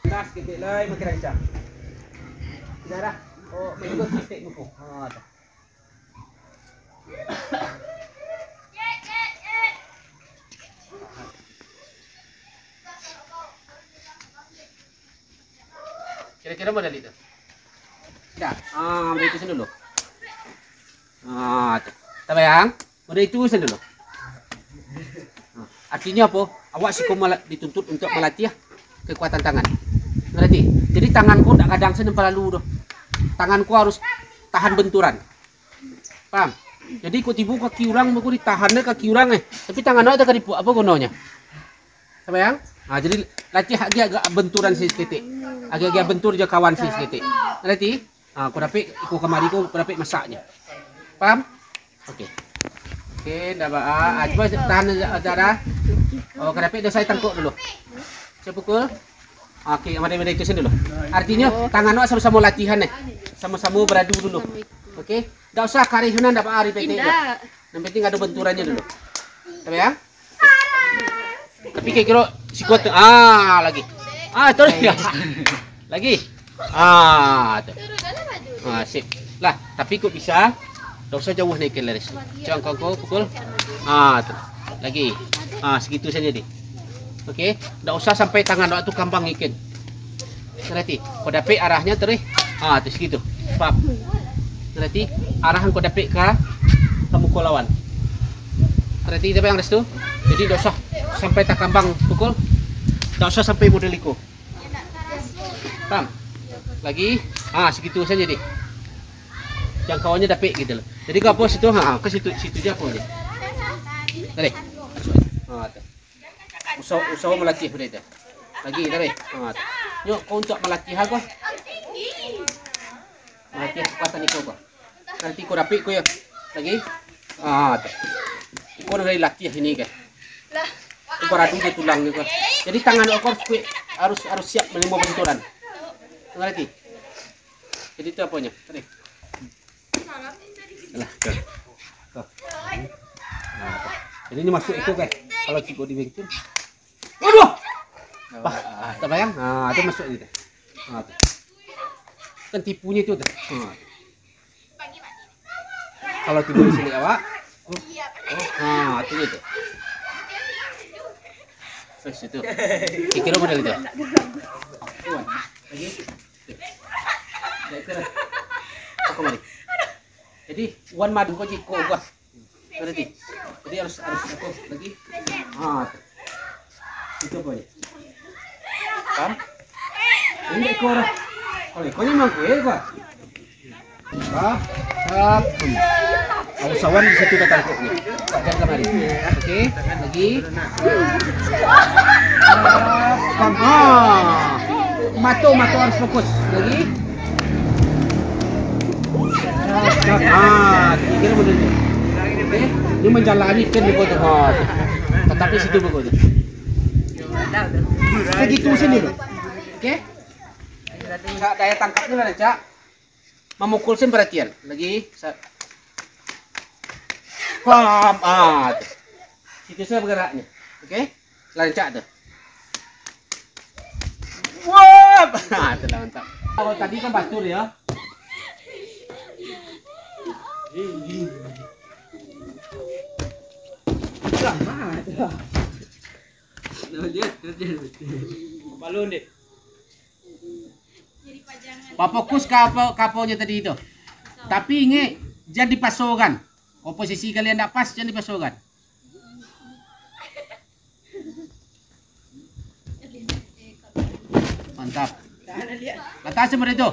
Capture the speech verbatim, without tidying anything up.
Dah saketek lai makin rancak. Dah, dah. Oh, main gua saketek muko. Ha, dah. Kira-kira model itu. Dah. Ah, model itu sini dulu. Ah, tu. Tabayang. Model itu sini dulu. Ah, artinya apa? Awak siko mala-, dituntut untuk malatih kekuatan tangan. Ngerti? Jadi tangan ko ndak gadang sajo palalu doh. Tangan ko harus tahan benturan. Paham? Jadi kok tibo kaki urang, mako ditahan dek kaki urang, eh. Tapi tangan awak takadipuak, apo gunonyo? Tabayang? Ha, jadi latih agak-agak benturan saketek. Agak-agak bentur jo kawan saketek. Ngerti? Ha, kok dapek, iko kamari, kok dapek masaknyo. Paham? Oke. Oke, ndak ba-, ah, ah, cuba tahan aja, aja dah. Oh, kok dapek dah, saya tangkok dulu. Saya pukul. Oke, yang mana-mana itu sini dulu. Artinya, tangan awak sama-sama latihan, eh. Sama-sama beradu dulu. Oke? Ndak usah kareh, ndak ba-, ari petek tu. Indak. Yang penting ada benturannyo dulu. Tabayang? Tapi kira-kira siko tu. Ah, lagi. Ah, terus. Lagi. Ah, tu. Ah, sip. Lah, tapi kok bisa, ndak usah jauah naikin laris. Cubo angkau pukul. Ah, tu. Lagi. Ah, segitu saja deh. Oke, ndak usah sampai tangan awak tu kambang ikan. Ngerti? Kok dapek arahnyo taruih. Ah, tu segitu. Paham? Ngerti? Arah kok dapek ka, ka muko lawan. Ngerti tabayang restu? Jadi ndak usah sampai takambang pukul. Ndak usah sampai model iko. Paham? Lagi. Ah, segitu saja deh. Jangkauannyo dapek gitu loh. Jadi ke apa situ? Ha, ke situ, situ je apa je. Tarik. Ha, tu. Usaha, usaha malatih benda itu. Lagi, tarik. Ha, tu. Nyok, kau untuk malatih apa? Malatih kekuatan iko ko. Nanti kau dapik ko ya. Lagi. Ha, tu. Iko nan dari latih ini kan. Kau baradu je tulang ni ko. Jadi tangan kau harus kuat, harus, harus siap menerima benturan. Ngerti? Jadi tu apanya? Tarik. Alah, tu. Tu. Nah, tu. Jadi ini masuk itu, guys. Kalau cukup di bengkel. Waduh! Bah, tabayang? Nah, tu masuk itu. Nah, tu. Kan tipunyo tu, tu. Nah. Kalau tipu di sini awak. Oh. Nah, tu je tu. Terus itu. Kira model itu. Lagi. Kau kemari. Jadi, wan madu kau jiko gua. Berarti. Jadi harus, harus aku lagi. Ah. Itu apa ni? Paham? Ini kau dah. Kalau kau ni memang kau ya gua. Bah, tap, hmm. Kalau sawan di situ datang kok ni. Takkan kemari. Oke, lagi. Tap, pam. Ah. Mato, mato harus fokus. Lagi. Tap, tap. Ah, kira-kira model tu. Oke, dia menjalani kan dia kau tu. Ha. Tatapi situ bagus tu. Segitu sini tu. Oke. Cak, daya tangkap ni lah, Cak. Mamukul sen perhatian. Lagi. Sa-, pam. Ah, tu. Situ saja bergeraknya. Oke? Lancak tu. Wap! Ah, tu lah mantap. Kalau tadi kan batur ya. Balun deh. Bafokus ka apo, ka aponyo tadi tu. Tapi ingek, jan dipasokan. Komposisi kalian ndak pas, jan dipasokan. Mantap. Latih se model tu.